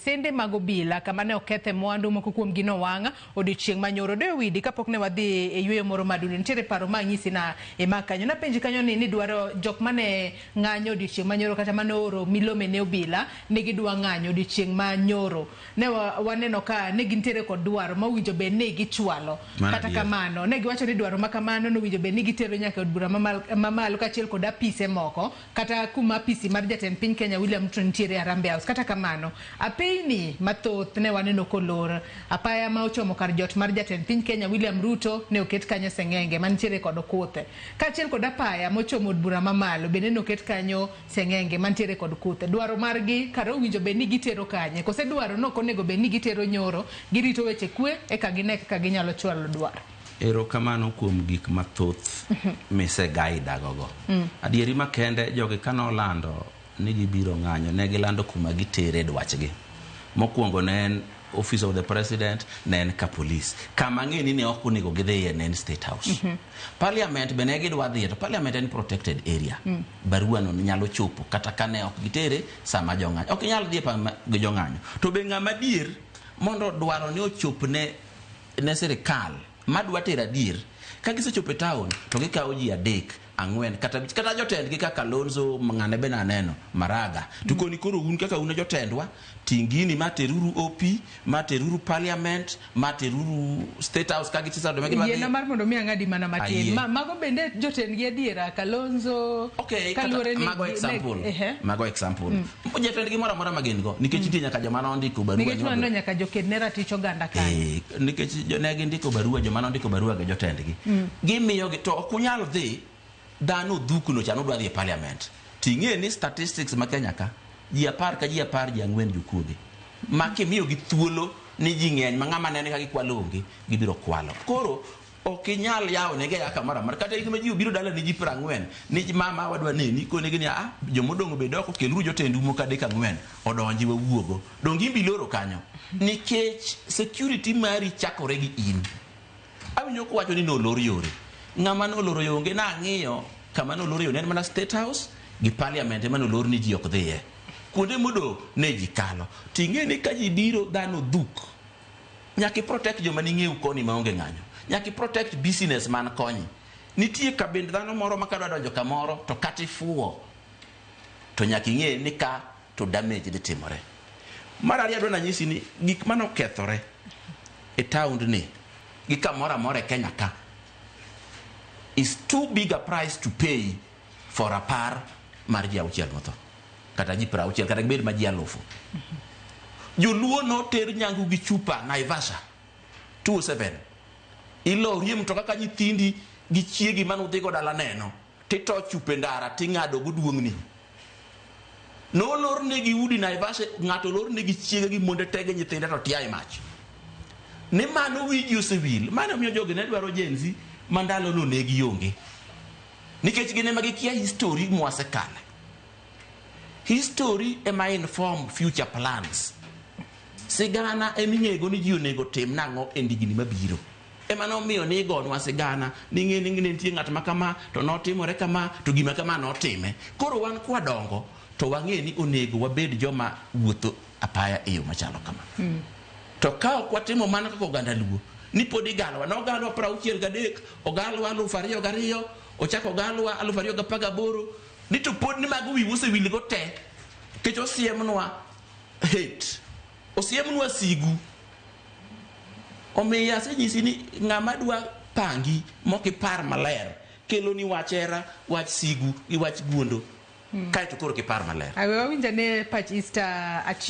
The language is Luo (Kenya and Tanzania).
stesende mag obila kama ne okethe mwandu moko kuomgi nowang' odiochieng' manyoro. Doyo Widi kapok ne wadhi e yueyo moro madundo nitiere paro ma anyisi na e ma kanyo. Napenji kanyo ni nidwaro jok mane ng'anyo odiochieng' manyoro kata mane ooro milome ne obila ni gidwa ng'anyo odiochieng' manyoro. Ne waneno ka ne gintiere kod dwaro ma owinjo bed ni gichwalo. Mano Kata adier. kamano, ne giwacho ni dwaro ma kamano nowinjo bed ni gitero nyaka e od bura mamalo kaachiel kod apise moko kata kuma apisi mar jatend piny Kenya William Ruto nitiere e Harambee House. Kata kamano, apeyni mathoth ne waneno kolor. Apaya ma ochomo kar jot mar jatend piny Kenya William Ruto ne oket kanyo seng'enge mantiere kod kuthe. Kaachiel kod apaya mochomo od bura mamalo bende ne oket kanyo seng'enge mantiere kod kuthe. Dwaro margi kare owinjo bed ni gitero kanye? Kose dwaro no ok onego bed ni gitero nyoro, girito weche kwe eka gine kaka ginyalo chwalo dwaro. Erokamano kuom gik mathoth misegaidagogo. Adieri makende jogi kanolando ni gibiro ng'anyo, ne gilando kuma gitere dwachgi. Mokwongo ne en Office of the President, ne en ka police. Kama ng'e ni ne ok onego gidhiye ne en State House. Parliament be ne gidwa dhiye to Parliament en protected area. Barua no nyalo chopo kata ka ne ok gitere sama jong'anyo. Ok inyal dhi e gi jong'anyo. To be ng'ama dier mondo dwaro ni ochop ne sirikal madwa tero adier ka gisechopo e town to gikawo ji adek ang'wen kata abich kata jotendgi kaka Kalonzo ng'ane be naneno Maraga to koni koro un kaka un e jotendwa ting' gini ma teruru OP ma teruru parliament ma teruru State House ka gisesado ma gidwa Yiena dhi mar mondo mi ang'adi mana matin. Ayie. Mago bende jotendgi adiera Kalonzo Okay, kata, kaluwore ni mago example ehe. mago example jatendgi moro amora ma gin go nikech nitie nyaka joma nondiko barua Nikech ni waneno nyaka joked ne ratich oganda kanyo. Nikech ne gindiko barua joma nondiko barua gi jotendgi gimiyogi to ok unyal dhi dhano dhukno cha nodwa dhi e parliament ting'e ni statistics ma Kenya ka ji 10 ka ji 10 ji 4 jokuoge ma kimiyogi thuolo ni ji ng'eny ma ng'ama nene ka gikwalo onge gibiro kwalo koro ok inyal yawo negi aya kamoro amora kata in ma ji obiro dala ni ji 40 ni mama wadwa neni konegi ni ah jomodong' bed oko keluru jotendu moko adek ang'wen odonji wawuogo donge in be iloro kanyo nikech security mari chakore gi in awinjo kowacho ni nolor yore ng'ama noloro yo onge nang'iyo kama nolor yo ne en mana State House gi parliament ema nolor ni ji ok dhiye kuonde modong' ne ji kalo ting'e ni ka ji biro dhano dhuk nyaka i protect joma ning'ew koni maonge ng'anyo nyaka i protect business man koni nitie kabind dhano moro ma kadwa donjo kamoro to kata ifuwo to nyaka ing'e ni ka to damage dhi timore mar ariyo adwa nanyisi ni gik manokethore e taond ni gi kamoro amora e Kenya ka is too big a price to pay for 10 mar ji 6 motho kata ji 60 kata gibed ma ji 1000 joluo noter nyangu gi chupa Naivasha 207 ilorie mtoka ka nyithindi gi chiegi manudhigo dala neno tito chupe ndara ting'ado go duong'ni nolor negi udi Naivasha ng'ato olor negi chiege gi monde tege nyithinde to tia e mach ni mano wi ji osewil mano omiyo jogi ne dwaro Gen Z ma ndalono ne gionge nikech gin ema gikia history mwasekale history ema inform future plans sigana eming'ego ni ji onego tim nang'o e ndigni mabiro ema nomiyo ni igonwa sigana ni ng'e ni ne nitie ng'at ma kama to notimore kama to gima kama notime koro wan kwadongo to wang'e ni onego wabed joma wuotho apaya e yo machalo kama to ka ok watimo mano kaka oganda luo ni pod igalwa nogalwa 63 ogalwa 2002 ochako ogalwa 2018 ni to pod ni mago wiwu osewilgo te nikech osiemnwa hate osiemnwa sigu omiyo asenyisi ni ng'ama dwa pangi mokipar maler kelo ni wach hera wach sigu gi wach guondo kaeto koro kipar maler Awe wawinj ane pach Easter achiel.